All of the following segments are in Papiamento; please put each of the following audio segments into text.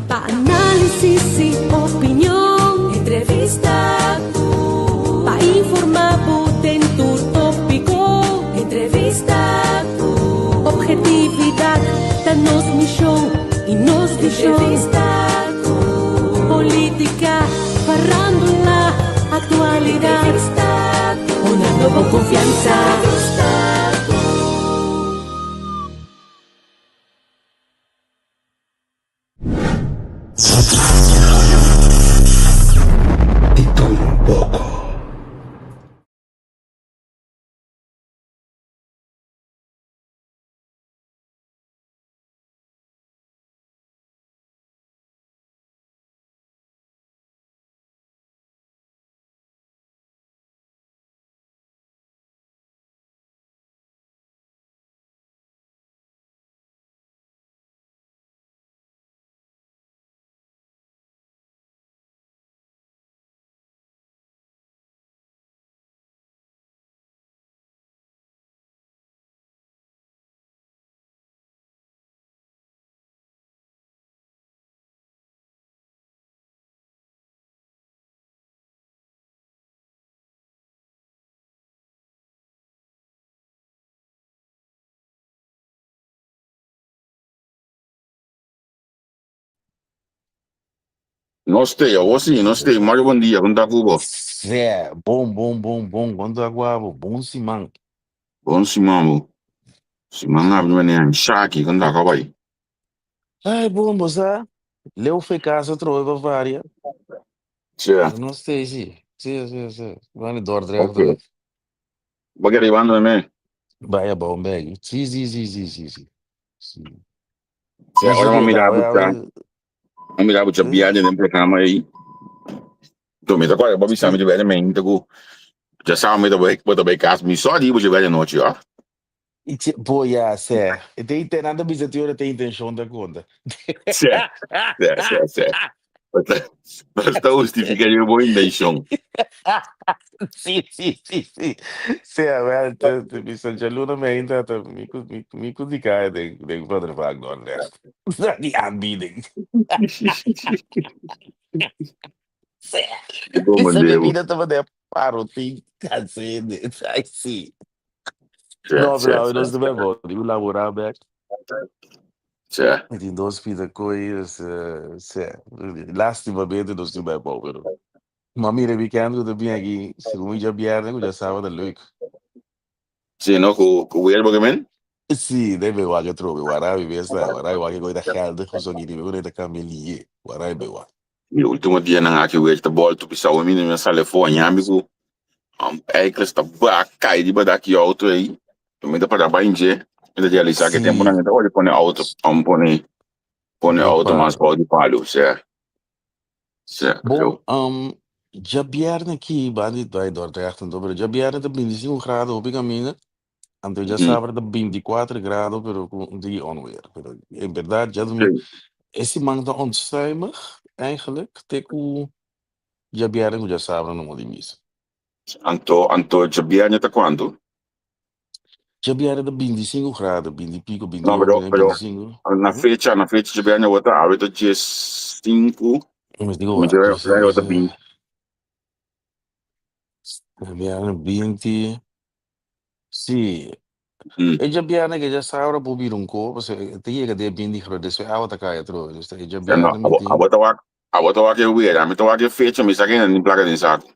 Pa análisis y opinion, entrevista ku. Pa informá bo den tur tópiko, entrevista ku. Objetividad ta nos mishon y nos vishon. Entrevista ku. Polítika, farándula, aktualidat. Entrevista ku. Hunando bo konfiansa. Entrevista ku. Di tur un poko. Nos te, awor sí, nos te. Mario, bon dia, kon ta ku bo? Sè, bon, bon, bon, bon. Kon ta ku abo? Bon siman. Bon siman bo. Siman abri mañana. Shaki, kon ta ku bai? Ai, bon, bo sa. Leu fe casa trobe pa varia. Sè. Pero nos te, sí. Sí, sí, sí. Bani Dordrecht. Ok. Bo kere ibando me? Bai abou un begi. Sí, sí, sí, sí, sí, sí. Sí. Sè, Bisa ora que mi mira awe, bucha, awe, mi mira bucha eh, biaje den programa ei. To mi ta kore bo bisa mi sí. te berde mente ku ya sa mi ta bai bo ta bai kas mi so di bucha biaje nochi, oh. I che, bo ya, sè. E te inte, nan ta bisa ti ora te intenshon ta konta. Sè, sè, sè, sè. Basta justifica je bo intenshon. Sí, sí, sí, sí. Sí, wel, te, te bisa djaluna me ainda ta mi ku mi, mi ku di kai den den van der Valk Dordrecht. Di aanbieding. Sí. Bom Bisa mandebo. bebida taba de parotin cansende. Ai, sí. Sè, No, sè, pero sè. nos te bon. Di laborar back. Sè. Mi tin dos pida koi, dus, eh, sè. Lástimamente nos tin bij bou, pero. Maar mira, weekend ku ta bin aki, segun mi djabièrnè ku djasabado ta leuk. Sí, no, ku ku weer bo ke men? Sí, debe wak atrobe, warai bes ta, warai wak e koi ta geldig of so gini, be ta kambia liye, warai be wak. E último dianan aki weer ta bolto bisa mi mi sale fo ñami ku um, eikles ta ba kai riba daki auto ei. Mi ta para bai nje, mi ta realisá ke tempo nan ta ori pone auto, um, pone pone Riba auto mas palu. bou di palu, sè. Sè, Bon, yo. Djabièrnè aki, bandi bai Dordrecht anto, pero djabièrnè ta 25 grado hopi kaminda, anto djasabra ta 24 grado, pero ku un tiki onweer. Pero en bèrdat djadumingu, e siman ta onstuimig eigenlijk, te ku djabièrnè ku djasabra no mo di misa. Anto, anto djabièrnè ta kuantu? Djabièrnè ta 25 grado, 20 i piko, No, 28, pero, pero 25. na fecha, na fecha djabièrnè awor ta awe ta 15, Mi digo, mi wak, djabièrnè awor ta 20. Djabièrnè 20, sí. Mm. E djabièrnè ku djasabra por bira un ko, pasobra e ta yega den 20 grado, despues awa ta kai atrobe. Dus e Ja, no, djabièrnè mi abo, tin. abo ta wak, abo ta wak e weer, ami ta wak e fecha, mi sa ke nan tin plaka den saku.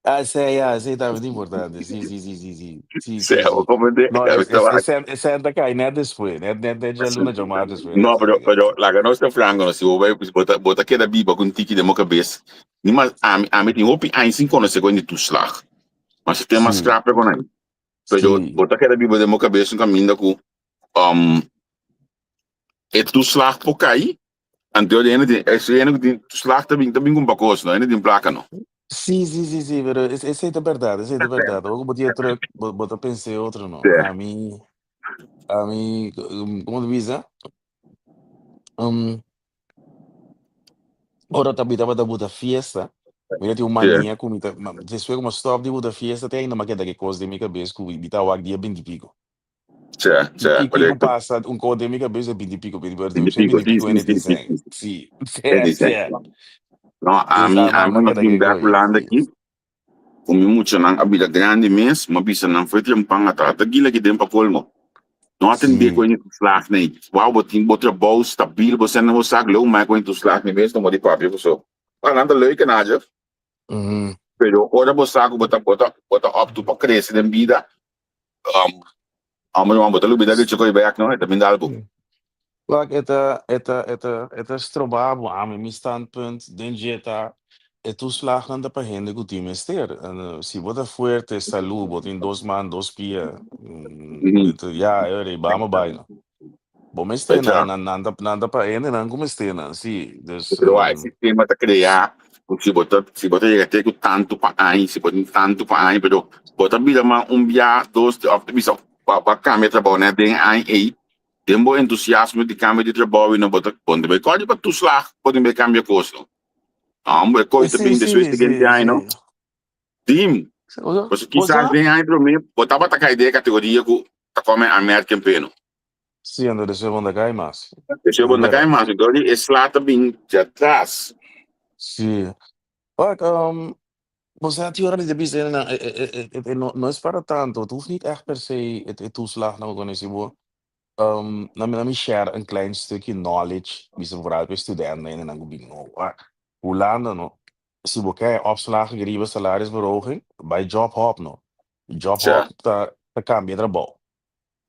Ah, sí, ja, esei tambe ta importante. Sí, sí, sí, sí, sí. Sí, Sè, sí, abo sí. comprende, No, ami es, ta es, wak. e sèn ta kai net despues, net, net, net djaluna djamars despues No, e sèn pero, ta kai. pero laga nos ta franco, no, si bo bai, bo ta, bo ta keda biba ku un tiki den bo kabes, ni mas, ami, ami tin hopi aña sin konosé kon di toeslag. Ma si tin mas skrape kon ai. Pero bo ta keda biba den bo kabes un kaminda ku, um, e toeslag por kai. Anto di hende tin, e hende ku tin toeslag ta bin, ta bin kumpra kos no, hende tin plaka no. Sí, sí, sí, sí, pero es, esei ta bèrdat, esei ta bèrdat. Ora ku bo tin e trùk, bo, bo ta pensa e otro no. Sí. Ami, ami, komo ta bisa? Um, ora ta mi tabata buta fiesta, mi ta tin un Sí. mania ku mi ta, ma, despues ku mi a stòp di buta fiesta te ainda mi a keda ku e kos den mi kabes ku mi ta wak dia binti piko. Sí, sí, Ki kiko korekto. pasa un kos den mi kabes e binti piko, binti piko, Binti si piko, binti sí, piko sí, hende sí, tin sí, sèn. sí. Sí, sí, Hende sí. sèn. No, Dus ami, a ami mi a no keda bin ku e bèk kos, Hulanda sí. aki, ku mi muchanan a bira grandi mes, mi a bisa nan fo'i trempan a trata gila aki den pa kolmo. No atendé ku Sí. hende toeslag nei. Wou, bo tin bo trabou stabil, bo sèn na bo sak, leu mai ku hende toeslag nei mes no mor di papia ku so. Ah, nan ta leuk en aja. Mhm. Pero ora bo sa ku bo ta bo ta bo ta optu pa krese den bida, um, hombre man, bo ta lubida di choko bek no, e ta bin dal bo. Wak, e ta, e ta, e ta, e ta stroba bo. Ami, mi standpunt den dje ta, e toeslagnan ta pa hende ku tin mester. En, si bo ta fuerte, salú, bo tin dos man, dos pia, Mhm. e ta, ya, e ora ei, bamo bai no. Bo mester Echa. nan, nan, nan ta, nan ta pa hendenan ku mester nan, sí. Dus, Pero e sistema ta crea cu si bo ta, si bo ta yega te cu tanto pa aña, si bo tin tanto pa aña, pero bo ta bira mas un bia, dos, of ta bisa bo a cambia trabou net den e aña ey, den bo entusiasmo di cambia di trabou y no bo ta, bo no ta bay corda pa toeslag bo tin bay cambia cos no. Hombre, coy ta Sí, bin despues sí, siguiente sí, aña no. sí. Team, Osa, pasobra kisas osa. den aña prome bo tabata cay den e categoria cu ta come aanmerking peno. Sí, ando despues bo no ta cay mas. Despues bo no ta cay Berdad. mas, entonces e sla ta bin djatrás. Sí. Wak, um, bo sa tin ora mi ta bisa nan, e, e, e, e, e, no, no es para tanto. Het hoeft niet echt per se e, e toeslag nan ku si bo. Um, na mi, na mi share een klein stukje knowledge, bisa vooral pa e studentennan nan ku bin no. Wak, Hulanda no, si bo kaya opslag riba salarisverhoging, bai job hop no. Job Tja. hop ta, ta cambia trabou.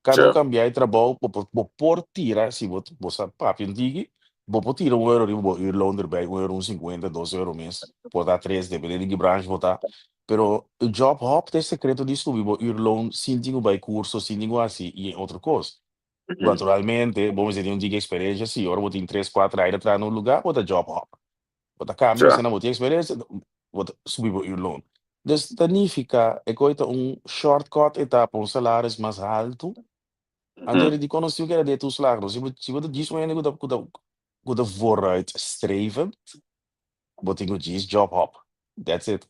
Kada Tja. ku kambia e trabou, bo por, bo por tira, si bo, bo sa papia un tiki, bo por tira un euro riba bo uurloon erbij, un euro un sinkuenta, dos euro mes, por ta tres, depende di ki branche bo ta. Pero e job hop ta e sekreto di subi bo uurloon sin tin ku bai kurso, sin tin ku hasi i otro kos. Naturalmente, bo mester tin un tiki eksperensia, si, ora bo tin tres, kuater aña ta traha na un lugá, bo ta job hop. Bo ta cambia, bo tin experiencia, bo ta subi bo uurloon. Dus ta nifica e koe ta un shortcut e ta pa un salaris mas haltu. Anto di kon nos tin keda den e toeslag no. Si bo si bo ta djis un hende ku ta ku ta ku ta vooruitstrevend, bo tin ku djis job hop. That's it.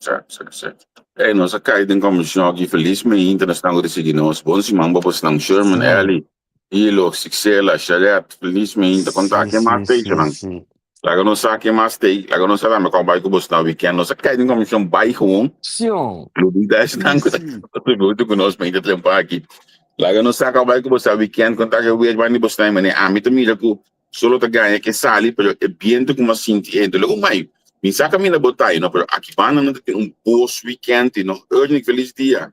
Sa, sa, sa. Ey, nos a kai den komishon aki. Felis meinta na esnan ku ta sigui nos. Bon siman pa bosnan. Sherman, Sí. Elly, Hilo, Sixela, Sharet, felis meinta. Konta Sí, ken mas sí, tei, sí, shonan. sí. Laga nos sa ken mas tei. Laga nos sa tambe kon bai ku bosnan weekend. Nos a kai den komishon bai gewoon. Sí, oh. Lubida Sí, esnan ku ta sí. huntu ku nos meinta tempo aki. Laga nos sa kon bai ku bosnan weekend. Konta ke weer bai di bosnan. Mane ami ta mira ku Solo ta gaña ke sali pero e biento ku m'a sinti e dolo mai mi sa kaminda bo ta no pero aki banda nan ta tin un bos weekend no Ernie felis dia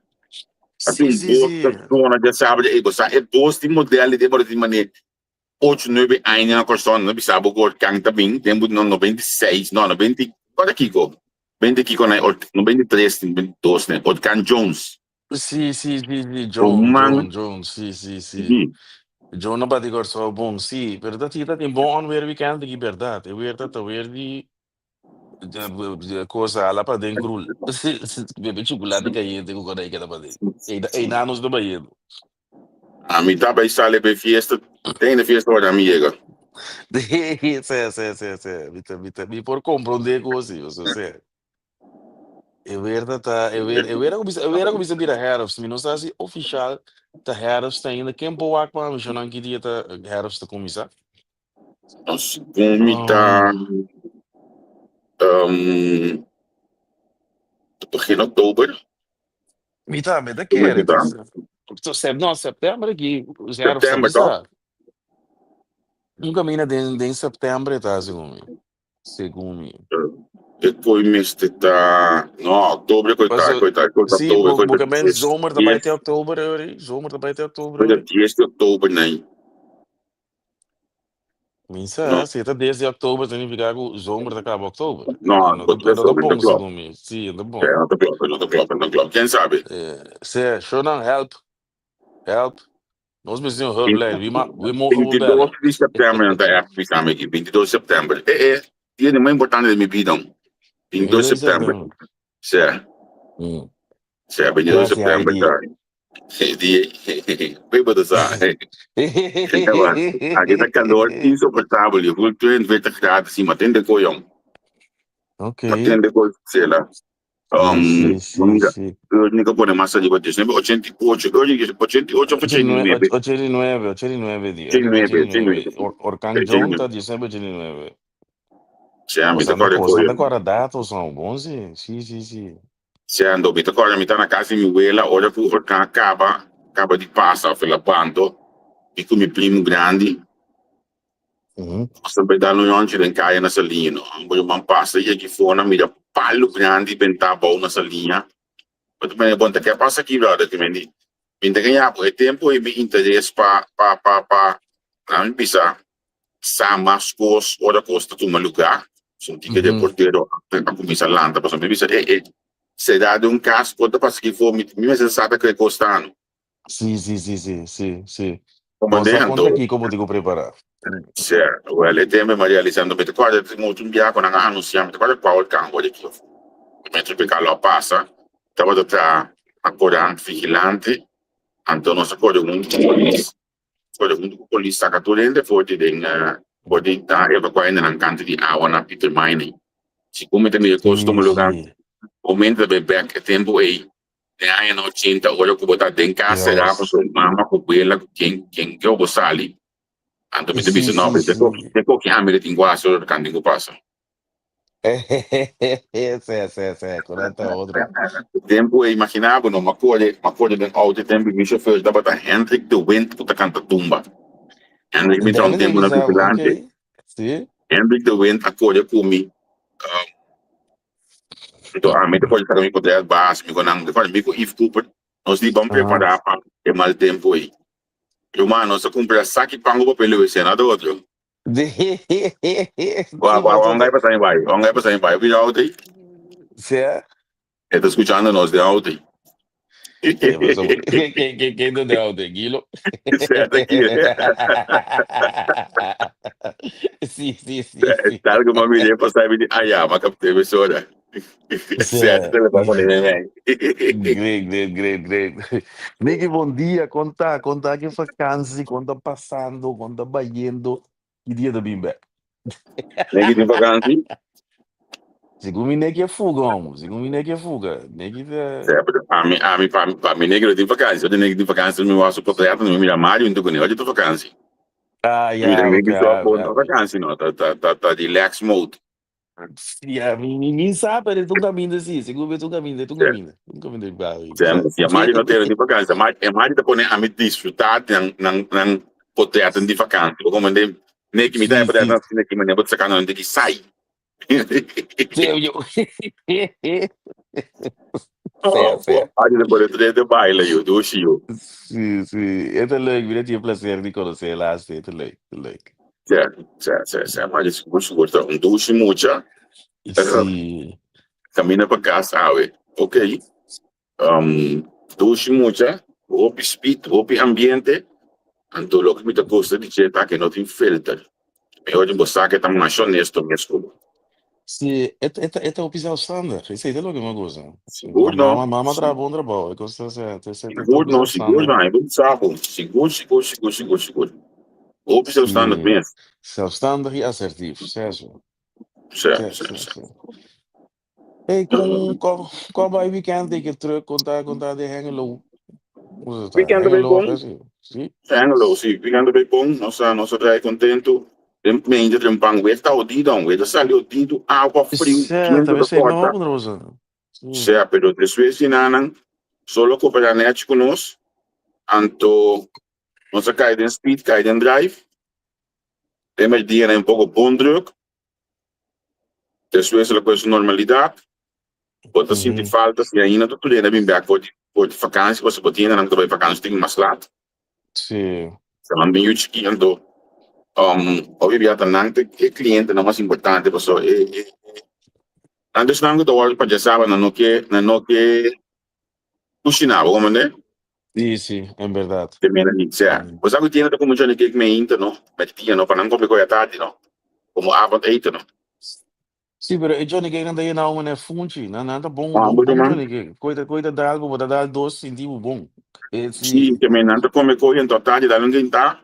ta tin Sí, un sí, bos sí. ta sona djasabra ey bo sa e bos di model di bo ta tin mane ocho nuebe aña na Kòrsou nan ta bisa bo ku orkan ta bin tempu di 96 no 90 ora kiko benti kiko na 93 92 ne orkan Jones. Sí, sí, sí, sí, O Joan, man Joan, Joan, sí, sí, sí. di. Joan no bati Kòrsou bon, sí, pero ta tin, ta tin bon onweer weekend aki, bèrdat. E weer ta ta weer di de kos hala paden krul. Bebe chukulati kayente ku kòrda ei keda paden. Ei, ei nan nos ta bayendo. Ami ta bai sali pa e fiesta, te na fiesta ora ami yega. Sí, sí, sí, sí. Mi ta, mi ta, mi por komprondé ku sí, o sea. E weer ta ta, e weer, e weer a kuminsá, e weer a kuminsá bira herfst. Mi no sa si ofishal ta herfst ainda. Ken por wak pa mi shownan ki dia ta herfst ta kuminsá? Nos gumi ta um, begin oktober. Mi tambe ta Gumi kere. ta. No, september aki herfst ta September toch? kuminsá. Un kaminda den den september e ta segun mi. Segun mi. E koi mester ta, no, oktober koi ta, Paso, koi ta, koi ta sí, oktober, bo, koi bo ta ke men 10, zomer ta bai 10, te oktober, Eury. Zomer ta bai te oktober, koi ta Eury. 10 di oktober nei. Mi No, sa, si e ta 10 di oktober, significa ku zomer ta kaba oktober. no, E no bo ta, e no ta ta bon, klopt. segun mi. Sí, e no ta bon. E no ta klopt, e no ta klopt, e no ta klopt. Ken sabe? Eh, se, shonan, help, help. Nos mester un hulplijn. Wie ma, wie mogen we bellen? 22 di september nan ta echt bisa mi aki, 22 september. E e dia di mas importante den mi bida. 22 september. Sè. Sè, 22 september ta. Di, Wey bo ta sa. Aki ta calor insoportabel, je voelt 42 graden, si, ma tende ko jong. Ok. Ma tende ko sela. Sí, sí, Mira, sí. Ernie ka pone mas ariba 19, 88, Ernie 88 of 89. 89, 89 di. 89, 89. Orkan Joan ta 19, 89. Sí, mi ta kòrda Boso ta kòrda dato son bon sí. Sí, sí, sí. Sí, ando mi ta kòrda mi ta na kas di mi wela ora ku orkan a kaba, kaba di pasa of el a banto, mi ku mi primu grandi Nos ta bai dal un yonchi den kaya na Saliña no. Bo yuman pasa i aki for nan mira palu grandi bentá abou na Saliña. Bo ta pone bon ta ke pasa aki brother ki men di mi ta gaña bo e tempu ei mi interes pa pa pa pa nan mi bisa sa mas kos ora kos ta tuma lugá. So un tiki reportero a kuminsá lanta pasobra mi bisa e e será den un kas por ta pasa aki for mi mester sa ta ke kos ta no. Sí, sí, sí, sí, sí, sí. Como Bo sa den konta anto. kiko bo tin ku prepará. Sir, well, e tempo mi a realisa anto mi ta kòrda tin un biaha ku nan a anunsiá, mi ta kòrda kua orkan wòrdu aki of Metro PK lo a pasa, tabata traha na korant Vigilante, anto nos a kòrda huntu ku polis, kòrda huntu ku polis saka tur hende for di den for di ta evakuá hendenan kantu di awa na Pieter Mining. Segun mi ta mira kos tuma lugar, momento ta bai bèk e tempu ei Den añanan ochenta ora ku bo ta den kas será pasobra mama ku wela ku ken ken ke bo sali anto mi ta bisa no pero te koki ami ta tin ku hasi ora kan tin ku pasa. Se se se correcto otro. E tempu ei imagina bo no mi a kore mi a kore den auto e tempu mi shofer tabata Hendrik de Wind ku ta kanta tumba. Hendrik mi ta un tempu na vigilante. Hendrik de Wind a kore ku mi. Anto ami ta por saka mi poder bas, mi ku nan, mi ku mi ku Yves Cooper, nos di ban prepará pa e mal tempu ei. Ruman, nos a kumpra saki pan ku papel wc, nada otro. Wak, wak, wak, un gai pasa mi bai, un gai pasa mi bai, bira auto ei. Sea? E ta skuchando nos den auto ei. Ke pasó? Ke, ke, ke, ke ta den auto ei, Gilo? Sea ta ki. Sí, sí, sí, sí. Tal como mi de pasar mi di, ah ya, ma capté mi soda. Sea Sea. te le va poner en ahí. Great, great, great, great. Nicky, bon dia. Konta, konta ke vakantie, konta pasando, konta bayendo. Ki dia ta bin bek? Neki tin vakantie? Segun mi neki a fuga, homo. Segun mi neki a fuga. Neki ta... Sea, pero ami, ami, pa, pa mi neki no tin vakantie. Ora neki tin vakantie, mi wak su portret, mi mira Mario hunto kuné. Ora ta vakantie. Ah, Mi mira ya, neki ok, so ah, bon ah. ta vakantie no. Ta, ta, ta, ta relax mode. Ya, mi, mi, mi sa, pero es un caminda sí. Segun mi es un caminda, es un Sea, caminda. Un caminda di bawi. sea, Sea. si a Mario no tin di vakantie, Mario, e Mario ta pone ami disfruta nan, nan, nan portretten di vakantie. Bo comprende? Neki mi ta Sí, portretten sí. asina ki manera bo ta saka nan di ki sai. Sí, yo. Sea, sea. Mario ta pone tres de baile yo, dushi yo. Sí, sí. Het is leuk. Mi tin placer di conocer laatste. Het is leuk. Het is leuk. Sea, sea, sea, sea. Mario sigur sigur ta un dushi mucha. Sí. Camina pa cas awe. Ok. Um, dushi mucha, hopi speed, hopi ambiente. Anto loke mi ta gusta di dje ta ke no tin filter. Mehor di bo sa ke ta masha honesto mes ku bo. Sí, e ta, e ta, e ta hopi zelfstandig. Esei ta loke mi gusta. Sigur no. Mama, mama traha bon trabou. E kos ta, ta, ta, ta Sigur hopi no, sigur zelfstandig. no. E bo sa bo. Sigur, sigur, sigur, sigur, sigur. Hopi zelfstandig Sí. mes. Zelfstandig i asertief. Seso. Sè, Sí, sè, sí, sè. sí. Hey, kon, kon, kon bai weekend ik terug, kon ta, kon ta de Hengelo. Hoe is het daar? Weekend bai Hengelo, bon. of Sí? Hengelo, sí. Weekend bai bon. Nos a, nos a draai kontentu. Den mente den pan weer ta odido, weer ta sali odido, agua friu, Sea, viento ta ta sei mama korta. puntra boso. Sí. Sea, pero despues di nanan, solo koperá nèchi ku nos, anto nos a kai den speed, kai den drive. Den merdia un poko bon druk. Despues el a kohe su normalidad. Bo ta sinti falta si ainda ta tur hende a bin bek for di for di vakansi pasobra bo tin hendenan ku ta bai vakansi tin mas lat. Sí. Sa nan bin yu chikí anto hopi bia ta nan ta e klientenan mas importante pasobra e e nan ta esnan ku ta wòrdu pa djasaba nan no ke nan no ke kushiná bo komprende. Sí, sí, en berdad. Te mena di, sea, bo sa ku tiene ta come Johnny Cake meinta no, met dia no, pa nan come koe atardi no, como avondeten no. Sí, pero e Johnny Cake nan ta yena un mane funchi, nan nan ta bon, Ah, bon, bo bon man. Johnny Cake. Koe ta, koe ta dal bo, bo ta dal dos sinti bo bon. E Sí, sí. te men nan ta come koe ento atardi dal un ginta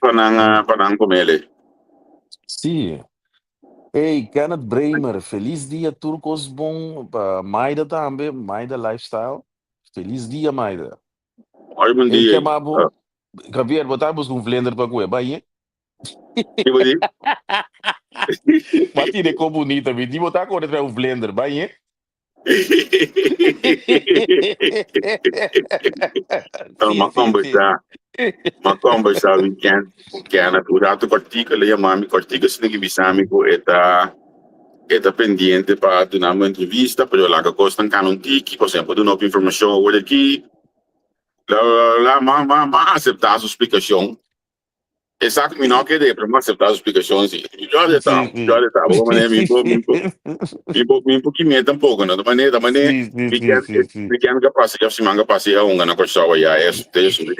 pa nan, ah, pa nan comele. Sí. Hey, Kenneth Bremer, feliz dia, tur kos bon pa Maida tambe, Maida Lifestyle. Feliz dia, Maida. Hoi, bon Hey, dia. ke ma bo? Javier, bo ta busca un vlinder pa kue, bai, eh? Ki bo di? Ba tira ko bonita, mi di bo ta kore trae un vlinder, bai, eh? No, Sí, ma sí, sí. conversa, ma conversa weekend cu Kenneth. Un rato cortico el a yama mi cortico asina ki bisa mi cu e ta e ta pendiente pa duna mi un entrevista, pero laga cosnan cana un tiki, pasobra e por duna hopi informacion awor aki. Bla bla bla, ma ma ma acepta su splicacion. Exacto, mi no kere, pero mi acepta su splicacion si. Yo acepta, Sí, sí. yo acepta. Bo manera mi por, mi por, mi por, mi por kimia tampoco, no? De manera, de manera, Sí, sí, mi sí, ken, sí, sí. mi ken capaz, ya siman capaz a hunga na Kòrsou ya es, te es un di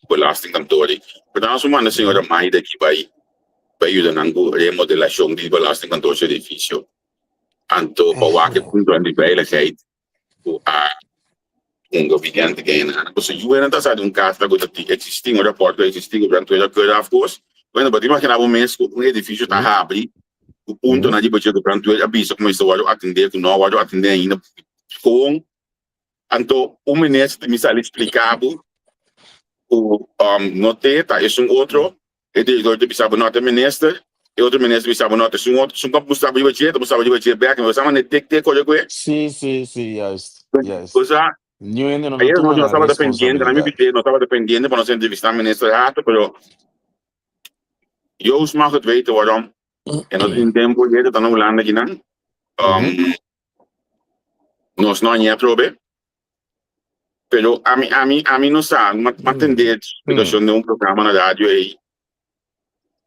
belastingkantoor. Pero dan su manda señora Maida aki bai, bai yuda nan ku remodelacion di belastingkantoor su edificio. Anto pa wak e puntonan di veiligheid ku a hunga vidente gana. Pasobra yu nan ta sa di un karta ku ta eksistí, un rapòrt ku ta eksistí ku brandweer a keda af kos. Bueno, bo ta imaginá bo mes ku un edifisio ta habri ku puntonan di bo dje ku brandweer a bisa ku mester wòrdu atendé ku no a wòrdu atendé ainda. Kon anto un minister ta mi sali splika bo ku no te ta esun otro E director ta bisa bo no ta minister, e otro minister bisa bo no ta esun otro, esun pa busta bo riba dje, ta busta bo riba dje bek, bo sa manera tek tek ora ku e. Sí, sí, sí, juist, juist. Bo sa, Niun hende no ta ayer tuma nochi nos nan tabata pendiente, nan mi responsabilidad. bite, nos tabata pendiente pa nos entrevista minister Hato, pero Joost mag het weten waarom e no tin tempo yet, e ta na Hulanda kinan. Um, nos no a ñe atrobe. Pero ami, ami, ami no sa, ma, ma tende explicacion den un programa na radio ei.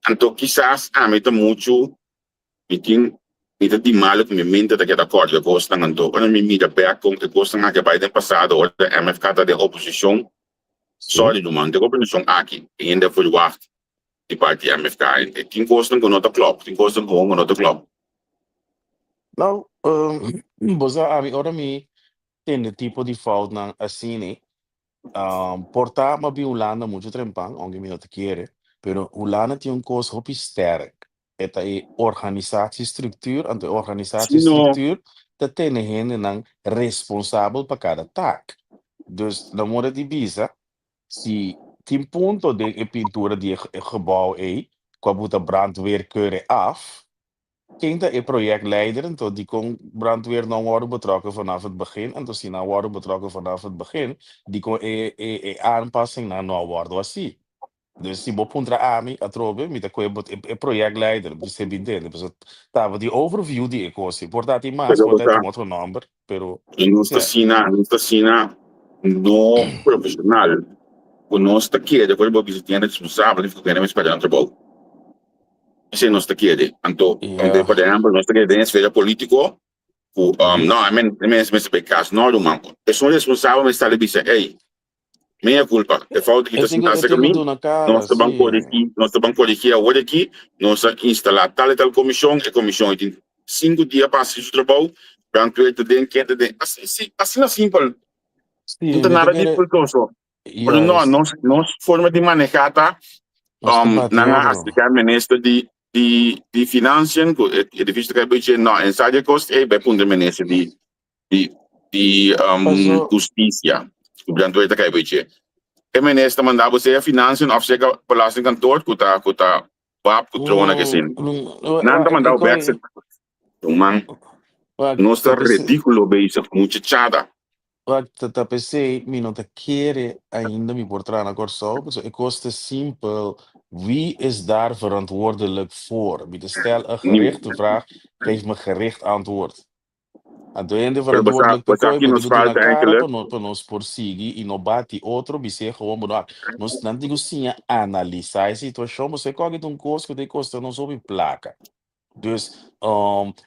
Anto kisas ami ta muchu, mi tin, mi ta di malo ku mi mente ta keda kòrda kosnan. Anto ora mi mira bèk kon e kosnan aki a bai den pasado, ora MFK ta den oposishon, sorry ruman, den oposishon aki e hende a verwagt di parti MFK. E tin kosnan ku no ta klòp, tin kosnan ku no ta klòp. Nou, bo sa ami ora mi tende tipo di foutnan asina, por ta m'a bin Hulanda muchu trempan, aunke mi no ta kere, pero Hulanda tin un kos hopi sterk, e ta e organisatiestructuur, anto e Si no. organisatiestructuur ta tene hendenan responsabel pa kada tak. Dus na moda di bisa, si tin punto den e pintura di e gebouw ei ku a buta brandweer keure af, Ken ta e projectleider anto dikon brandweer no a wòrdu betrokken vanaf het begin? Anto si nan a wòrdu betrokken vanaf het begin, dikon e e e aanpassingnan no a wòrdu hasi? Dus si bo puntra ami atrobe, mi ta kohe bo e projectleider, bis'é bin tende, pasobra tabata di overview di e kos. Por ta tin mas, Pero por bo ta sa, tin otro nòmber, pero nos ta sea. asina, nos ta asina no profesional ku nos ta kere ku bo bisa tin hende responsabel i ku hende mester pèrdè nan trabou. Esei nos ta kere. Anto, Ja. por ehempel, nos ta kere den esfera politico ku um, no, e men, e mens mester bay cas. No, ruman. Esun responsabel mester sali bisa, ey, mea culpa, e fout aki E ta tin ku sinta e cerca tin ku mi, duna kara, nos ta ban sí. corrigi, nos ta ban corrigi awor aki, nos a instala tal y tal comision, e comision ei tin sinku dia pa haci su trabou, brandweer ta den, ken ta den, asi, si, asina simpel. Sí, No ta mi ta nada kere, dificultoso. Pero no, juist. nos, nos forma di maneha ta, Nos ta um, bati nan a otro. acerca minister di, di, di financiën, ku e edificio ta kai bij no, en sa di kos, ei bai puntra minister di, di, di um, Paso, justicia, ku brandweer ta kai bij E minister manda bo sea financiën of sea belastingkantoor ku ta, ku ta bab ku trona ke sin. Nan ta e manda bo bek, koi, man, wak, nos ta ta p'esei, ridículo bezig, muchachada. wak, ta ta p'esei mi no ta kere ainda mi por traha na Kòrsou, pasobra e kos ta simpel, wie is daar verantwoordelijk voor? Mi ta stel een gerichte vraag, geef me gericht antwoord. Anto hende Pero bo sa, verantwoordelijk bo p'e sa koi, ki bo nos tin ku duna falta kara enkele? pa no pa nos por sigui i no bati otro, bis'é gewoon bo no nos nan tin ku siña analisá e situashon, pasobra e kòke ta un kos ku ta kosta nos hopi plaka. Dus,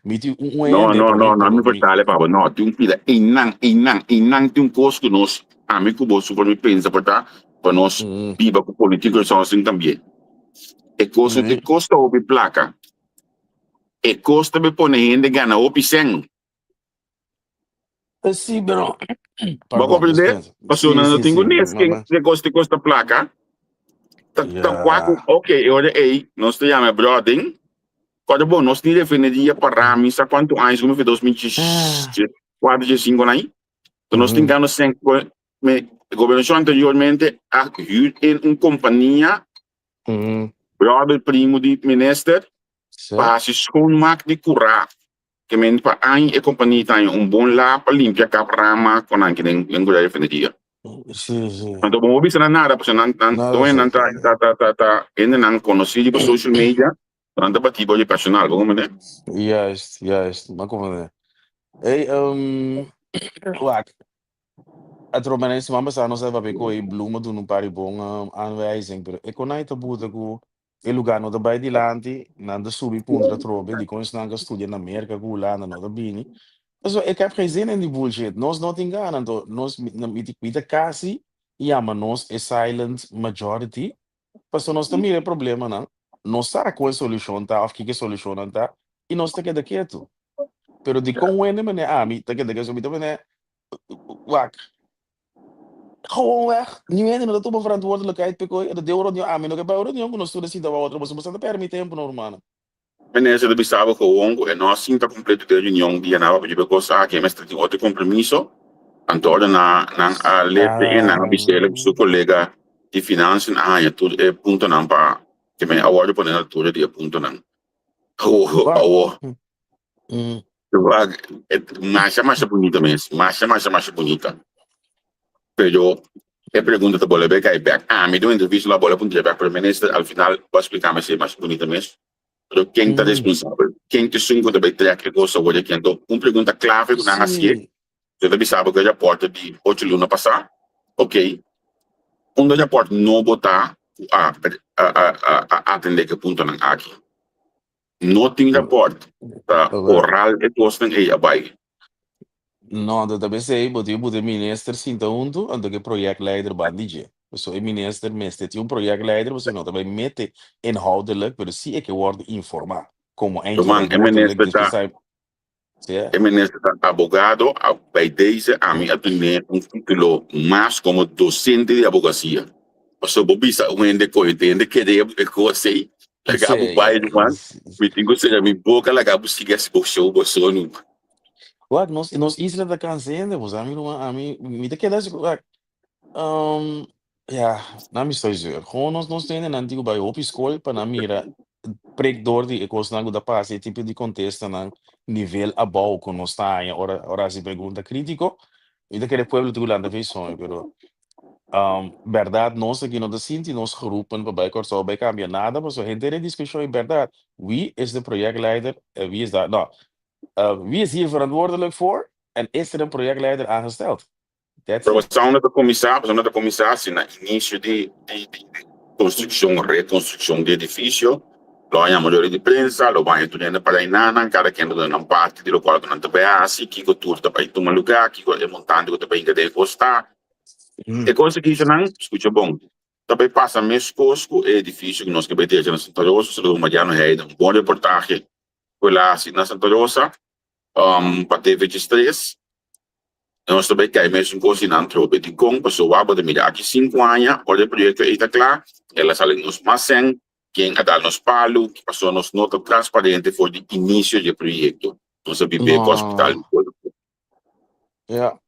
mi tin un No, hende no, promé no, no, mi mi vertale pa bo. No, tin un pida einan, einan, einan tin un kos ku nos. Ami ku bo su por mi pensa por ta pa nos biba ku politico sosin también. E kos no te kosta hopi plaka. E kos ta be pone hende gana hopi sèn. Sí, pero Bo pardon, comprende? dispensa. Pasobra Sí, nan no sí, tin ku sí, nes ken mama. e kos te kosta plaka. Ta ta kwa ku Ja. ok, e ora ei nos ta yama e bròding. Kòrda bon, nos tin refineria pará mi sa kuantu años, komo fe 2004, 2005 nan ei. Enton nos tin gana sèn ku me gobernashon anteriormente a hür in un kompania, bròder primo di minister, pa hasi schoonmaak di kurá. Ke men pa aña e kompania ta haña un bon la pa limpia kap rama ku nan ke den den kurá refineria. Sí, sí. Anto bo no bisa nan nada pasobra nan nan Nada doñonan sa. ta ta ta ta ta hendenan konosí riba social media, nan ta batí bo di personal, bo comprende? Juist, juist, m'a comprende. Hey, wak, atrobe na e siman pasá nos a papia ku e Bloem a duna un par di bon aanwijzing, pero e konai ta buta ku e lugá no ta bai dilanti, nan ta subi puntra atrobe dikon esnan ku a studia na Merka ku Hulanda no ta bini. Pasobra ik heb geen zin in die bullshit, nos no tin gana, anto nos mi ta kasi yama nos e silent majority, pasobra nos ta mira e problemanan, nos sa ku e solushon ta òf kiko e solushonnan ta i nos ta keda ketu. Pero dikon wende mene ami ta keda ketu, mi ta mene wak Gewoonweg, niun hende no ta tuma verantwoordelijkheid p'e koe, e ta den un reunion, ami no ke bai un reunion ku nos tur a sinta wou otro, boso boso ta pèrdè mi tempu no rumannan. Minister ta bisa bo gewoon ku e no a sinta kompleto den reunion di anaba pa djebe kos aki, e mester tin otro kompromiso, anto ora na nan a lete e nan a bis'el ku su kolega di financiën a haña tur e puntonan pa ke men a wòrdu pone na altura di e puntonan. Awo. Wak, masha masha bunita mes, masha masha masha bunita. Pero e pregunta ta bolbe kai bek. Ami den un entrevista lo a bolbe puntra bek, pero minister al final bo a splika mi esei masha bunita mes. Pero ken ta responsabel? Ken ta esun ku ta bai trek e kos awor aki? Anto un pregunta klave ku nan hasié, yo ta bisa bo ku e rapòrt di ocho luna pasá, ok, unda e rapòrt nobo ta ku a a atendé ku e puntonan aki? No tin raport ta oral e kosnan ei a bai. No, anto ta besei bo tin buta e minister sinta huntu anto ku e projectleider ban di dje. Pasobra e minister mester tin un projectleider pasobra no ta bai mete inhoudelijk pero si e ke wòrdu informá komo Ruman, e eindverantwoordelijk minister despues ta a E minister ta abogado, a bij deze ami a dun'é un titulo mas como docente di abogacia. Pasobra bo bisa un hende coge te hende kere e cos ey, laga bo bay ruman, mi tin cu cera mi boca laga bo sigui haci bo show bo so numa. Wak, nos nos isla ta cansa hende, bo sa mi ruman, ami mi ta keda así, wak, Ya, nan mi stoy zuur. Gewoon nos nos hendenan tin ku bai hopi skol pa nan mira prik door di e kosnan ku ta pasa, e tipo di kontestanan nivel abou ku nos ta haña ora ora hasi pregunta kritiko. Mi ta kere pueblo tin ku lanta fe soño, pero bèrdat nos aki no ta sinti nos geroepen pa bai Kòrsou bai kambia nada, pasobra henter e diskushon e bèrdat, wie is de projectleider en wie is da, no, wie is hier verantwoordelijk voor en is er een projectleider aangesteld? That's Pero it. pasobra ta kuminsá, pasobra ta kuminsá si na inisio di di di konstrukshon, rekonstrukshon di edifisio, lo haña mayoria di prensa, lo baña tur hende para enanan, kada ken ta duna nan parti di lokual ku nan ta bai hasi, kiko tur ta bai tuma lugá, kiko e montante ku ta bai hinka den e kos ta. E kos aki nan, skucha bon, ta bai pasa meskos ku e edifisio ku nos ke bai drecha na Santa Rosa, Saludo Mariano Heida, un bon reportahe ku el a hasi na Santa Rosa. Pa TV 3 nos ta bai kai mesun kos di nan trobe. Dikon? Pasobra bo ta mira aki sinku aña ora e proyekto ei ta kla, el a sali nos mas sèn, ken a dal nos palu, pasobra nos no ta transparente for di inisio di e proyekto. Nos a bib'é ku hospital No. Ya.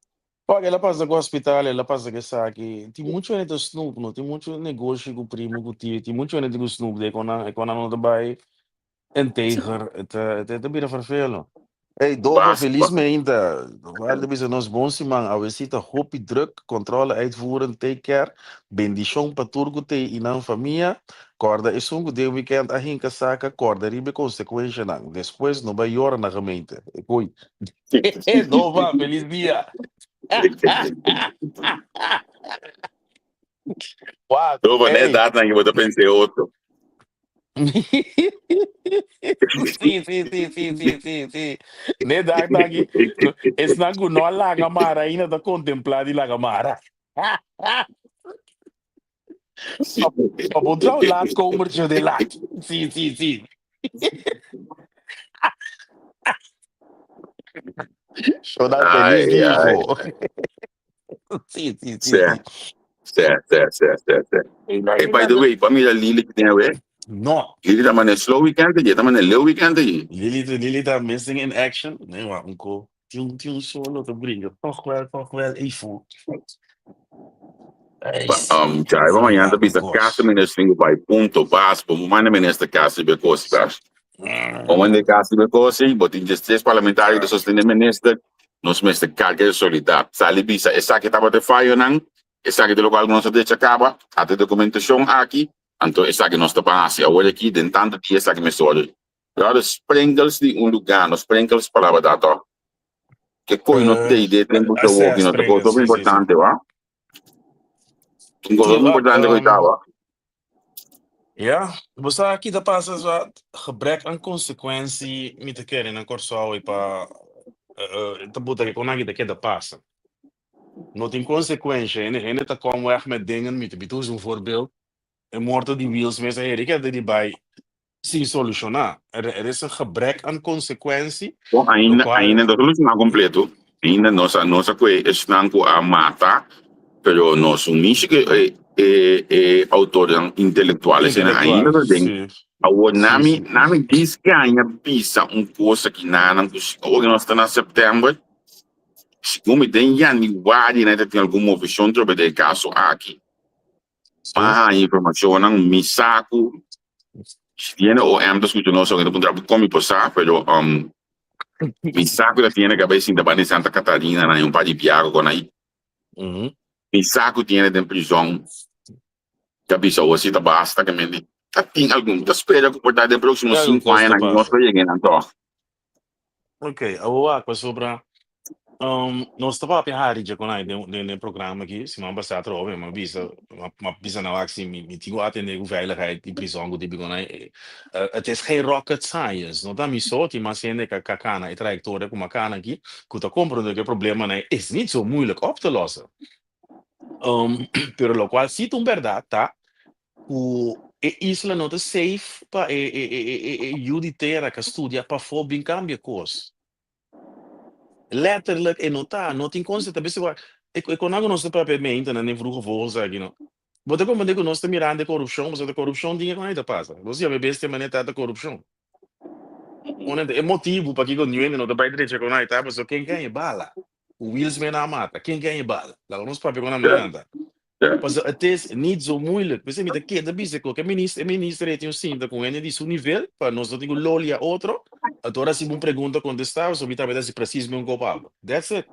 Wak, el a pasa ku hospital, el a pasa ku esaki. Tin muchu hende ta snoep, no tin muchu negoshi ku primu ku tio, tin muchu hende ku snoep den e konan, e konan no ta bai Integer, e ta, e ta bira vervelo. Hey, Dova, Basta. feliz meinta. Waarde bisa nos bon siman. Awesita hopi druk, controle uitvoeren, take care. Bendicion pa tur ku te i nan famia. Korda esun ku den weekend a hinka saka, korda riba e konsekuenshanan. Despues no bai yora na gemeente. E koi. Dova, feliz dia. Wak, Dova, net hey. dat nan bo ta pensa e otro. Sí, sí, sí, sí, sí, sí, sí. Ne dag taki, no, esnan ku no a laga mara ainda ta kontemplá di laga mara. Pa bo trou laatkomertje den laat. Sí, sí, sí. Shona feliz Ai, dia, ai. hijo. Sí, sí, sí, Sè, sí. sè, sè, sè, sè, sè. Hey, by the way, pa mira Lili ki tin awe. No. Lili ta mane slow weekend ayi, ta mane leu weekend ayi. Lili, Lili ta missing in action. Nee, maar un ko. Tin, tin un solo ta brinca. Toch wel, toch wel, ei fu. Ei, Pa, sí. um, djaiba mañana ta bisa casa minister tin ku bai punto bas. Bo manda minister casa be kosi bas. Bo manda casa be kosi, bo tin 13 parlamentario ta sostene minister. Nos mester carga e solidat. Sali bisa esaki tabata e fayonan, esaki ta lokual ku nos a decha kaba, ata e dokumentashon aki, anto esaki nos ta ban hasi awor aki den tantu dia esaki mester wòrdu. Brother, sprinkles di un lugá, no sprinkles palabra ta tòg. Ke koi no tei den tempu ku awoki no ta kos hopi importante wa. Un kos hopi importante ku ta wa. Ja, bo sa ki ta pasa sa gebrek aan consequentie mi ta kere na Kòrsou i pa ta buta ke kon aki ta keda pasa. No tin consecuencia, hende hende ta kom weg met dingen, mi ta bita usa un voorbeeld, e morto di Wiels mes a heri keda di bai sin solushoná. Er er is een gebrek aan consecuentie, Bon, ainda, lokual ainda no solushoná kompleto. Ainda nos a, nos a kue esnan ku a mata, pero nos un mishi ku e, e, e autornan intelektual esena ainda intelektual, ta den. sí, Awor sí, nami, sí. nami dis gaña bisa un kos aki nanan ku si awor nos ta na sèptèmber, segun mi den yanüari nan ta tin algun moveshon trobe den e kaso aki. Sí. Pa haña informashonnan mi sa ku si tiene OM ta skucha nos ta puntra bo kon mi por sa pero um, mi sa ku ta tiene ka bai sinta banda di Santa Catarina na un par di biaha kon ahí. Mhm. Mi sa ku tiene den prizòn ta bisa awor si ta basta ke men di ta tin algun ta spera ku por ta den próksimo Algun sinku kos aña ta nan nos pasa. lo yega nan tòg. Ok, awor wak pasobra um, nos ta papia hari dje kon ai den den den programa aki, siman pasá atrobe mi a bisa mi a bisa nan wak si mi mi tin ku atendé ku veiligheid di prizòn ku tin kon ai het is geen rocket science, no ta mi so, tin mas hende ka ka kana e trayektoria ku mi a kana aki ku ta komprondé ku e problemanan is niet zo moeilijk op te lossen. Um, pero lokual si ta un bèrdat ta ku e isla no ta safe pa e e e e e yu di tera ka studia pafó bin kambia kos. Letterlijk e no ta, no tin konse ta bisa wak e e konan ku nos ta papia meinta nan den Vroege Vogels aki no. Bo ta komprende ku nos ta mirando e korupshon pasobra korupshon tin e kon ei ta pasa. Bo siña mi bestia manera ta ta korupshon. Honente e motibu pakiko niun hende no ta bai drecha kon ei ta pasobra ken ken e bala. Ku Will Smith a mata, ken ken e bala? Laga nos papia ku nan manera ta. Pasobra het is niet zo moeilijk. P'esei mi ta keda bisa ku e minister, e minister ei tin un sinta ku hende di su nivel pa nos no tin ku lolia otro. Anto ora si bo un pregunta kontestá, pasobra mi tambe ta hasi presis mi un kop abo. That's it.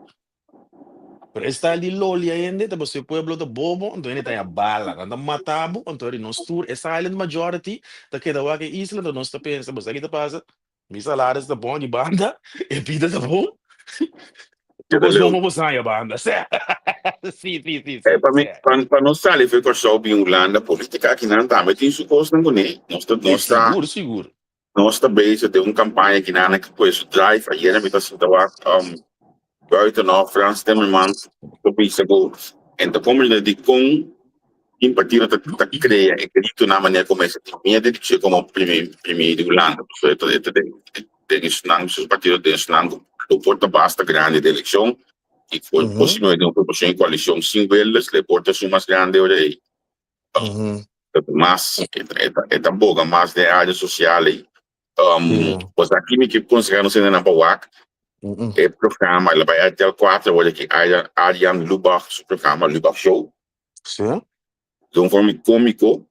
Pero e style di lolia hende ta pasobra e pueblo ta bobo, anto hende ta haña bala. Nan ta mata bo, anto eri nos tur, e silent majority ta keda wak e isla, anto nos ta pensa, bo sa ki ta pasa? Mi salaris ta bon di banda, e bida ta bon. Keda Tur kos bon leu. pa bo haña banda. Sè. Sí, sí, sí, Eh, sí, pa mi, sè. pa, pa nos sali for Kòrsou bin Hulanda, politika akinan tambe tin su kosnan kuné. Nos ta, Eh, nos ta, sigur, sigur. nos ta bezig den un kampaña akinan ku pue su drive. Ayera mi ta sinta wak, um, Buitenhof, Frans Timmermans ta bisa ku en ta komprende dikon tin partido ta ta krea e gritonan manera ku mester tin miedu di dje komo prime prime di Hulanda. Pasobra e ta e ta den den esnan su partido den esnan ku lo por ta basta grandi den elekshon i por posiblemente un proporshon di koalishon sin Wilders lo e por ta esun mas grandi ora ei. Mas e ta boga mas den área sosial ei. Um, pues aki mi ke konsehá nos hendenan pa wak e programa, el a bai RTL 4 awor aki Arjan, Arjan Lubach su programa Lubach Show. Sí. De un forma kómiko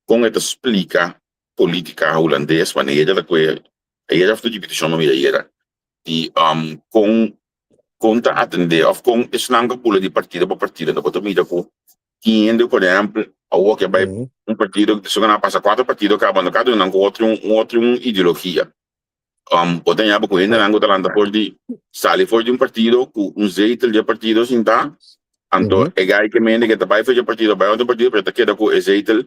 kon e ta splika polítika hulandes, wanneer ta kue ayera of ta diputashon no mira ayera, di um, kon kon ta atendé of kon esnan ku bula di partido pa partido, bo ta mira ku tin hende por ehempel awor ke bai un partido su a pasa cuatro partido caba no cada uno cu otro un otro un ideologia um bo ta yaba cu hendenan cu ta lanta for di sali for di un partido cu un zetel di e partido sinta anto e guy ke mende ke ta bai for di e partido bai otro partido pero ta keda cu e zetel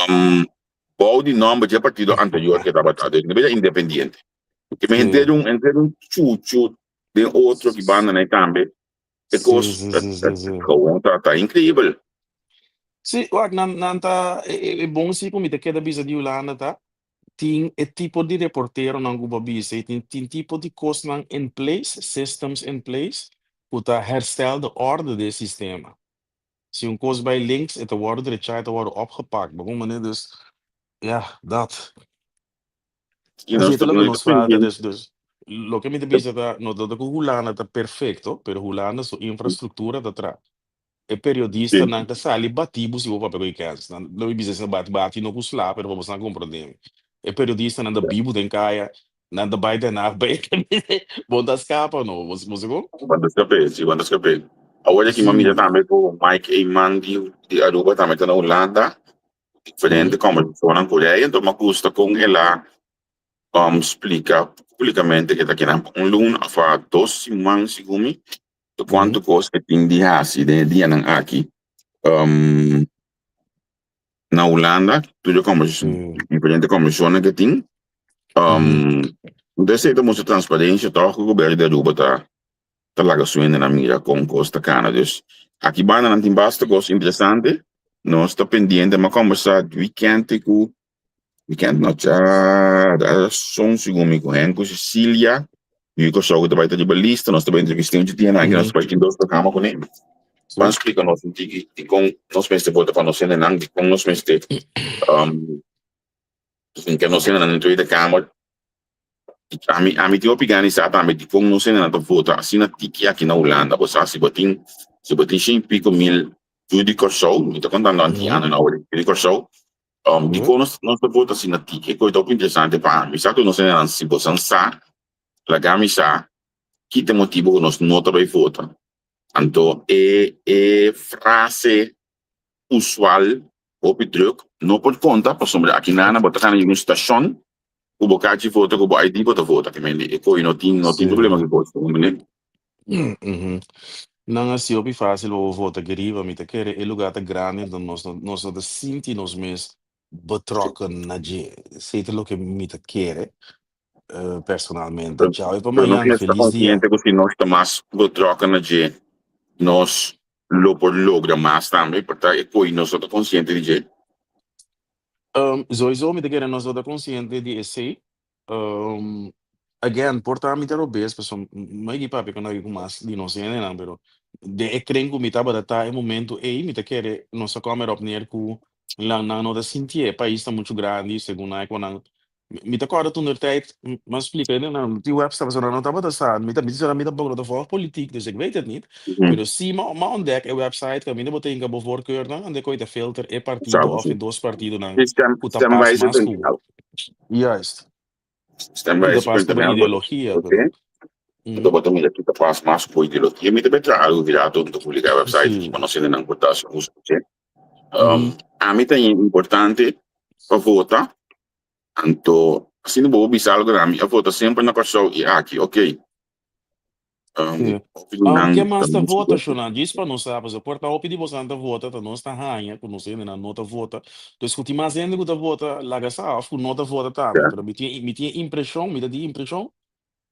um bou di nomber di e partido anterior ke tabata dus no bira independiente ke men henter un henter un chuchu den otro ki banda nan tambe. E Sí, kos sí, ta, sí, ta, sí, sí. gewoon ta, ta increíbel. Sí, wak, nan, nan ta, e, e e bon sí ku mi ta keda bisa di Hulanda ta, tin e tipo di reporteronan ku bo a bisa i tin, tin tipo di kosnan in place, systems in place, ku ta herstel de orde di e sistema. Si un kos bai links, e ta wòrdu drechá, e ta wòrdu opgepakt. Bo kon manera? Dus, ja, dat. I nos Esei ta, ta loke nos ta nos falta. pendiente. Dus, dus, loke mi ta bisa ta, no ta ku Hulanda ta perfekto, pero Hulanda su infrastruktura ta tra. E periodistanan ta sali bati bo si bo papia ku e kèns. Nan lo mi bisa esei bati bati no ku sla, pero pa boso nan komprondé mi. E periodistanan ta bibu den kaya, nan ta bai Den Haag bai bo no ta skapa no, bo bo sa kon? Bo ta skap'é, si bo ta skap'é. Awor aki mi a mira tambe ku Mike Eman di di Aruba tambe ta na Hulanda, diferente kòmbersashonnan ku rei, anto mi a gusta kon el a splika públikamente ke ta kinan pa un luna òf a dos siman segun mi, Kuantu kos e tin di hasi den e dianan aki na Hulanda, tur e kombershon, diferente kombershonnan ke tin. Entonces esei ta mustra transparensia tòg ku gobièrnu di Aruba ta ta laga su hendenan mira kon kos ta kana. Dus aki banda nan tin basta kos interesante. Nos ta pendiente, mi a kombersá wikènt ku Weekend no cha son segun mi ku Henk ku Cecilia yu Kòrsou ku ta bai ta riba lista nos ta bai entrevist'é un dia nan nos bai tin dos programa kuné ban splika nos un tiki dikon nos mester vota pa nos hendenan dikon nos mester hinka nos hendenan den Tweede Kamer ami ami tin hopi gana di sa tambe dikon nos hendenan ta vota asina tiki aki na Hulanda bo sa si bo tin si bo tin shen piko mil yu di Kòrsou mi ta kontando antiano nan awor yu di Kòrsou Dikon nos nos ta vota asina tiki? E kos ta hopi interesante pa ami. Sa ku nos hendenan si bosan sa, laga mi sa ki ta e motibu ku nos no ta bai vota. Anto e e frase usual hopi druk no por konta pasobra aki nana bo ta gana yega un stashon ku bo kachi vota ku bo ID bo ta vota. Ke mende e koi no tin no tin problema ku e kos. Nan a hasi hopi fácil pa bo vota aki riba. Mi ta kere e lugá ta grandi, enton nos no nos no ta sinti nos mes betrokken na dje. Esei ta loke mi ta kere personalmente. Chao i pa Pero nos mañan. mester ta Felis dia. konsiente ku si nos ta mas betrokken na dje, nos lo por logra mas tambe. Por ta e koi nos no ta konsiente di dje. Soiso mi ta kere nos no ta konsiente di esei. Again, por ta mi ta robes, pasobra no hay ki papia ku nadie ku mas di nos hendenan, pero den e kren ku mi tabata ta e momento ei, mi ta kere nos a kòm erop neer ku nan nan no ta sintié, e pais ta muchu grandi, segun nan e ku nan, mi ta kòrda toentertijd, mi a splika hendenan di website pasobra nan no tabata sa, mi ta mi ta mi tampoco no ta volg politiek, dus ik weet het niet, pero si mi a ontdek e website kaminda bo ta hinka bo voorkeurnan, ande koe ta filter e partido òf e dos partidonan ku ta pas mas ku bo. Juist. Ku ta pas ku bo Stemwijze.nl ideologia, pero. Anto bo ta mira ki ta pas mas ku bo ideologia. Mi ta bay traha algu rato mi ta publica e website Sí. pa nos hendenan por ta haci uso di dje. Ami ta importante pa vota, anto asina bo por bisa algu na mi a vota semper na Kòrsou i aki, ok. Sí. Hopi di nan Ken mas ta ta vota, mucho. Shonan? Djis pa nos sa, pasobra por ta hopi di bosan ta vota, ta nos ta haña ku nos hendenan no ta vota. Dus ku tin mas hende ku ta vota, laga sa, òf ku no ta vota tambe. Ja. Pero mi tin mi tin e impreshon, mi ta tin impreshon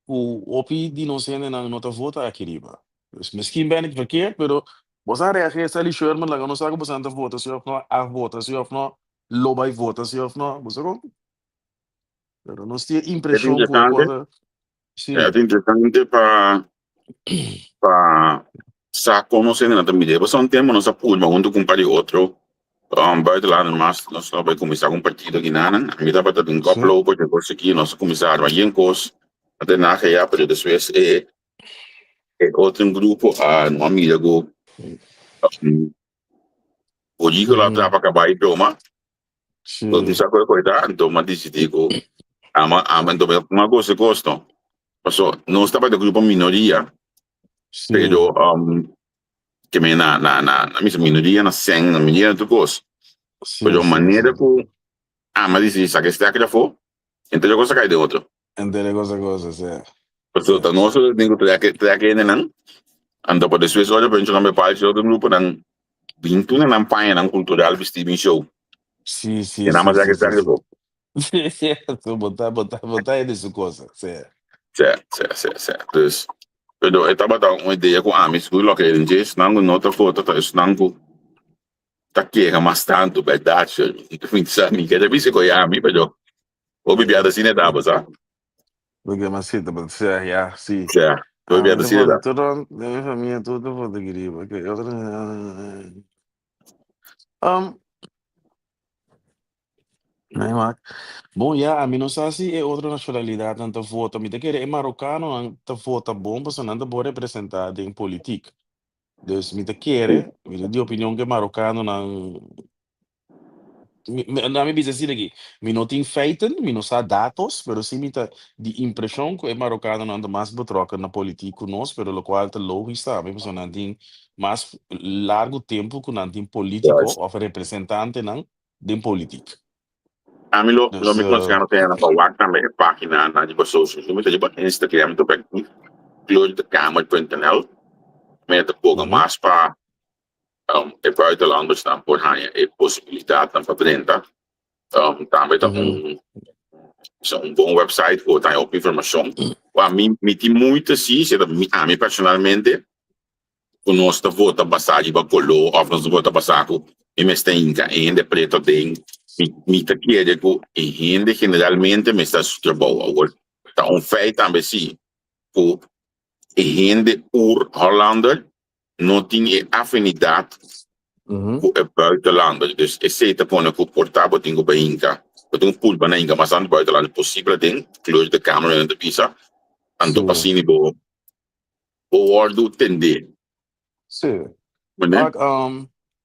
ku hopi di nos hendenan no ta vota aki riba. Dus miskien ben ik verkeerd, pero bosan reageer, Sally Sherman, laga nos sa ku bosan ta vota si òf no, a vota si òf no, lo bai vota si òf no. Bo sa kon? Pero nos tin e E ta impreshon ku e interesante. kos ta. Sí. E ta interesante pa pa sa kon nos hendenan ta mira. Pasobra un tempu nos a purba huntu ku un par di otro um, buitenlander mas nos a bai kuminsá ku un partido kinanan. Mi tabata den Sí. koploper den kos aki, nos a kuminsá arma yen kos na Den Haag ya, pero despues e e otro grupo a no a mira ku um, Bollito lo a trapa kabai broma. Sí. Entonces, mi sa koe koe ta, anto mi a disidí ku ama ama anto mi a gosa e kos no. Paso nos tabata grupo minoria, Sí. pero um, ke me na na na na misa minoria na sèn, na minoria na tur kos. Sí, Pero sí, manera sí. ku ama disidí saka e stèker afó, entre kos a kai den otro. Entre kos a kos, sí. Paso Sí, ta nos sí. tin ku trek trek hendenan, anto pa despues ora penshon nan bai parti otro gruponan bin tuna nan pañanan kultural bistí bin show. Sí, sí, E nan sí, a trek sí, e sí, stèker sí. afó. Sí, cierto, bo ta, bo ta, bo ta hende su cosa, sí. Sí, sí, sí, sí. Dus. Pero e tabata un idea ku ami sigur loke den dje esnan ku no ta vota ta esnan ku ta keha mas tantu, bèrdat Shirley? Mi sa mi ke ta bisa ku e ami pero hopi bia ta asina e tabata sa. Loke mas si ta sea ya si. Sea, hopi bia Ami ta ta asina e vota ta. tur rond den mi famia tur ta vota Giriba. Oke otro um Nee wak. Bon ya, ami no sa si e otro nacionalidadnan ta vota. Mi ta kere e marokanonan ta vota bon pasobra nan ta bon representá den politiek. Dus mi ta kere, mi ta di opinion ku e marokanonan, mi, mi, laat mi bisa asina aki, mi no tin feiten, mi no sa datos, pero si mi ta di impreshon ku e marokanonan ta mas betrokken na politiek ku nos, pero lokual ta logis tambe pasobra nan tin mas largu tempu ku nan tin politiko Juist. òf representantenan den politiek. Ami lo lo Dus mi konsehá no tene pa wak tambe e página nan riba social media, mi ta riba Instagram ta bij kleurdekamer.nl. Mi ta boga mas pa e buitenlanders nan por haña e posibilidatnan pa drenta. Tambe ta un un bon website ku bo ta haña hopi informashon. Wak mi mi tin moeite si, si ta ami personalmente ku nos ta vota basá riba koló òf nos ta vota basá ku mi mester hinka e hende pretu aden. Mi mi ta kere ku e hende generalmente mester hasi su trabou. Awor ta un feit tambe si ku e hende ur Hollander no tin e afinidat ku e buitenlander. Dus esei ta pone ku por ta bo tin ku bai hinka, bo tin ku pulpa na hinka mas tantu buitenlander posibel aden, kleur de kamer nan ta bisa, anto pa asina bo bo wòrdu tendé. Sí. Mane? Wak,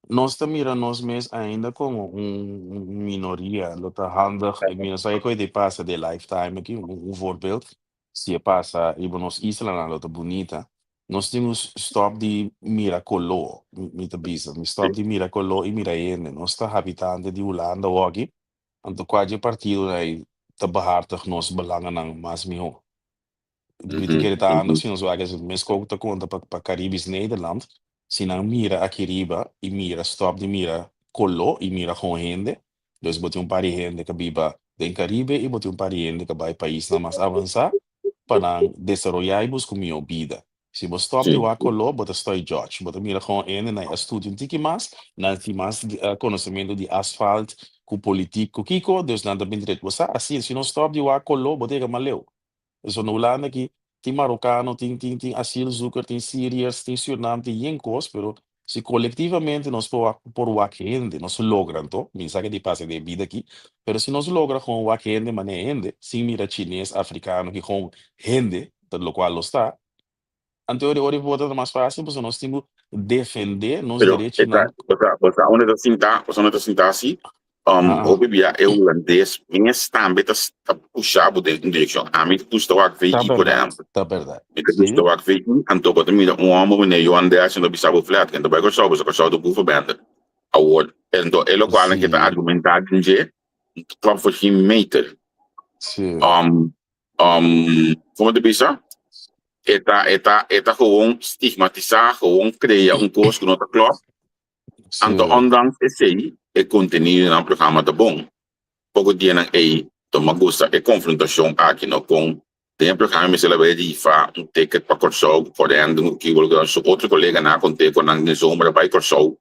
nos ta mira nos mes ainda komo un minoria. Lo ta handig, mi no sa kiko e pasa den lifetime aki, un voorbeeld, si e pasa riba nos islanan lo ta bunita. Nos tin ku stòp di mira koló, mi ta bisa. Mi stòp di mira koló i mira hende. Nos ta habitante di Hulanda awor aki, anto kua dje partidonan ei ta behartig nos belangennan mas mihó? Mi ta kere ta handig si nos wak esaki. Meskos ku ta konta pa pa Caribisch Nederland, si nan mira aki riba i mira stòp di mira koló i mira kon hende, dus bo tin un par di hende ku biba den Caribe i bo tin un par di hende ku bai paisnan mas avansá pa nan desaroyá i buska un mihó bida. Si bo stòp di wak koló bo ta stòi judge, bo ta mira kon hende nan a studia un tiki mas, nan tin mas konosementu di asfalt ku politik ku kiko, dus nan ta bin dret. Bo sa asina, si no stòp di wak koló bo ta yega mas leu. Pasobra na Hulanda aki tin marokano, tin tin tin asielzoeker, tin Syriërs, tin Surnam, tin yen kos, pero si kolektivamente nos por wak por wak hende, nos logra anto, mi sa ke di pasa den e bida aki, pero si nos logra gewoon wak hende manera hende, sin mira chines, afrikano, ki gewoon hende, ta lokual los ta, anto ora ora e vota ta mas fásil pasobra nos tin ku defendé nos Pero e ta, derechinan. bo sa, bo sa unda ta sintá, bo sa unda ta sintá si? Hopi bia e hulandes mes tambe ta ta pusha bo den un direkshon. Ami ta gusta wak Ta VI, por bèrdat, ehèmpel. ta bèrdat. Mi ta gusta Sí. wak VI, anto bo ta mira un hòmber meneer Johan Derksen ta bisa bo flat, ken ta bai Kòrsou, pasobra Kòrsou ta boevenbende. Awor, anto e lokualnan ke ta Sí. argumentá den dje, no ta klòp for geen meter. Sí. Como ta bisa? E ta, e ta, e ta gewoon stigmatisa, gewoon crea un cos cu no ta klop. Anto ondanks esey, e contenido di nan programa ta bon. Poco dianan ey, tuma gusta e confrontacion aki no con den e programa mester a bay rifa un ticket pa Corsou cu Corendon cu kico lo su otro coleganan a conte cu nan den zomer a bay Corsou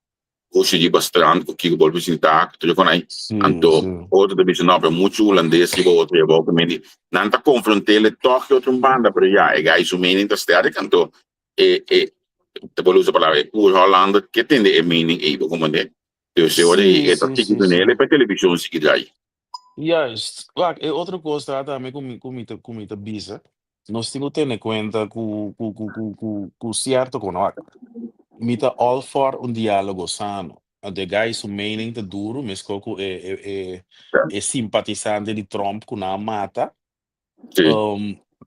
Gushi riba strand ku kiko por visitá, ku tur e konai. Anto otro ta bisa no, pero muchu hulandes riba otro e abou ku meni. Nan ta konfront'é tòg e otro un banda, pero ya, e gai su mening ta sterk, anto e e ta por usa palabra e pur Hollander ke tende e mening ei, bo komprendé? Dus e ora ei e ta sigui dun'é pa e televishon sigui drai. Juist. Wak, e otro kos ta tambe ku mi ku mi ta ku mi ta bisa, nos tin ku tene kuenta ku ku ku ku ku ku sierto ku wak, mi ta all for un diálogo sano. Anto e guy su mening ta duru, meskos ku e e e e simpatisante di Trump ku nan a mata.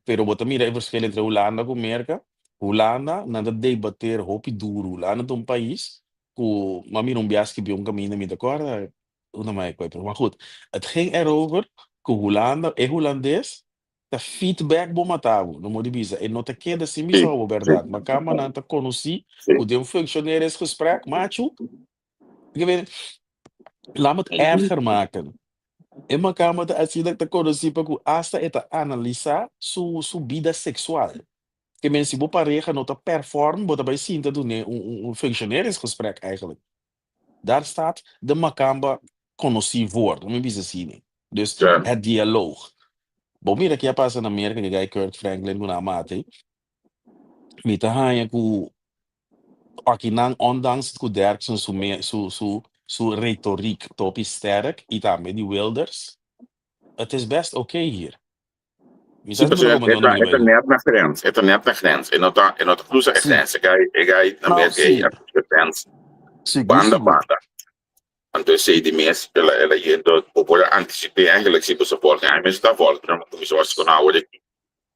Pero bo ta mira e verschil entre Hulanda ku Merka. Hulanda nan ta debater hopi duru. Hulanda ta un pais ku mi a mira un bias ki bin un kaminda mi ta kòrda una mei koi pero maar goed het ging erover ku Hulanda e hulandes ta feedback bo mata bo no mo di bisa e no ta keda sin bisa bo bèrdat ma kamba nan ta konosí ku den un functioneringsgesprek machu laat me het erger maken e makamba ta asina ta konosí pa ku asta e ta analisá su su bida seksual. Ke men si bo pareha no ta perform, bo ta bai sinta dun'é un un un functioneringsgesprek eigenlijk. Daar staat de makamba konosí woord, mi bisa asina. Dus het dialoog. Bo mira ke a pasa na Merka ku e guy Kirk Franklin ku nan a mata ei. Mi ta haña ku akinan ondanks ku Derksen su me su su su retoriek ta hopi sterk i tambe di Wilders, het is best oké hier. Mi Sí, sa si pasobra bo ta e ta komprende e mi ta bai. net na grens, e ta net na grens, e no ta e no ta cruza e Sí. grens, e gai e gai na No, mes ei sí. a cruza e grens Sigur, banda sigur. banda. Anto esei di mes el a el a yendo, bo por a anticip'é eigenlijk si bo sa volg, ai mes ta volg, pero mi cuminsa wak si cu nan awor aki.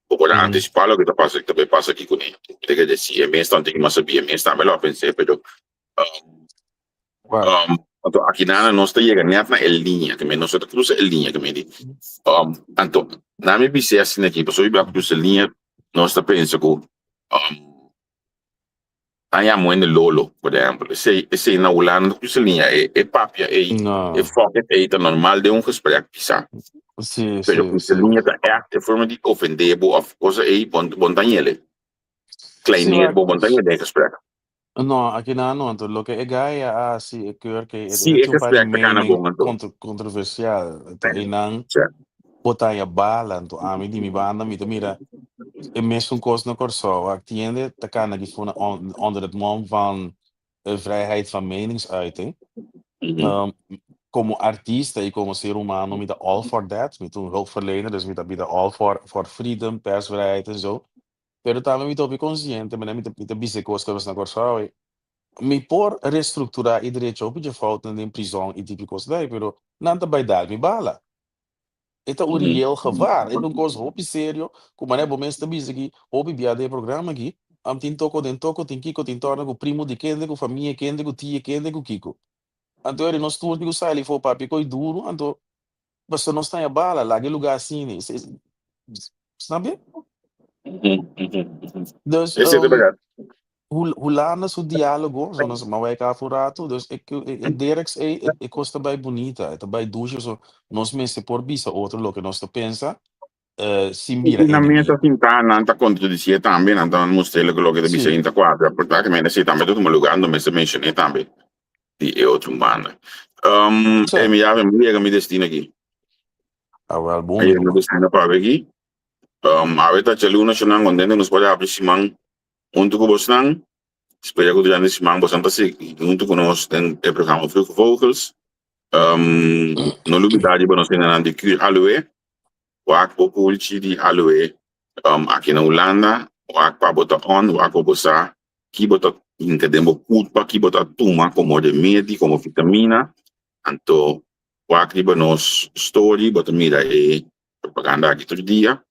Bo por a anticipá loke ta pasa ta bay pasa aki cuné. Mi ta kere si e mes ta un tiki mas sabí, e mes tambe lo a pens'é, pero Wak. Anto aki nana nos ta yega net na e liña, ke nos no ta crusa e liña ke mi di. Anto na mi bis'é asina aki, pasobra mi a crusa e liña, nos ta pensa ku nan yama hende lolo, por ehempel. Esei, esei na Hulanda no ta crusa e liña, e e papia ei, No. e fuck it ei ta normal den un gesprek kisá. Sí, Pero sí, crusa e sí. liña ta ègt e forma di ofendé bo òf cosa ei, bo bo no ta ñele. Sí, Kleineer wak. bo, bo no ta ñele den e gesprek. No, aki nan no. Anto loke e guy a hasi, e keur ke e Sí, e e tin un par di gesprek ta kana mening bon anto. kontroversial. Anto einan Sí. bo ta haña bala. Anto ami di mi banda mi ta mira e mesun kos na Kòrsou. Wak tin hende ta kana aki for onder het mom van vrijheid van meningsuiting. Komo artista i komo ser humano mi ta all for that. Mi ta un hulpverlener, dus mi ta mi ta all for for freedom, persvrijheid en zo. Pero tambe mi ta hopi konsiente, manera mi ta mi ta bisa e kos ku a bes na Kòrsou ei, mi por restrukturá i drecha hopi dje foutnan den prizòn i tipo kos dai, pero nan ta bai dal mi bala. E ta un reëel gevaar, e ta un kos hopi serio ku manera bo mes ta bisa aki hopi bia den e programa aki, am tin toko den toko, tin kiko, tin tòrna ku primu di kende, ku famia kende, ku tia kende, ku kiko. Anto eri nos tur tin ku sali for papia koi duru, anto Pasobra nos ta haña bala, laga e lugá asina. Snap je? Dus Esei ta berdad. Hulanda su diálogo, so nos a wek af un ratu, dus e e Dereks ei, e kos ta bai bunita, e ta bai dushi, so nos mester por bisa otro loke nos ta pensa sin bira I nan mes ta enemigo. sinta, nan ta kontradisié tambe, nan ta mustr'é loke loke ta bisa Sí. i ta kuadra, por ta kimente esei tambe ta tuma lugá, nan mester menshoné tambe. di e otro banda. Um, Sí. eh, mi ya mi llega mi destino aquí. Ah, wel, bon, Mi mi llega mi ruman. destino pa aquí. Awe ta djaluna shonan contento nos por abri siman hunto cu bosnan. Spera cu durante siman bosnan ta sigui hunto cu nos den e programa Vroege Vogels. No lubida riba nos hendenan di Cure Aloe. Wak bo pulchi di aloe aki na Hulanda, wak pa bo ta on, wak pa bo sa ki bo ta hinka den bo kurpa, ki bo ta tuma komo remedi, komo vitamina. Anto wak riba nos story bo ta mira e propaganda aki tur dia.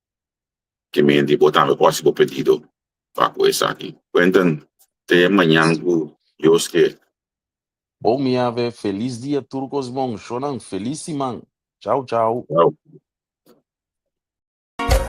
Ke menti bo tambe por hasi bo pedido pa ku esaki. Quentin, te mañan ku Dios ke. Bon mi ave, felis dia tur kos bon, shonan, felis siman. Chau chau. Chau.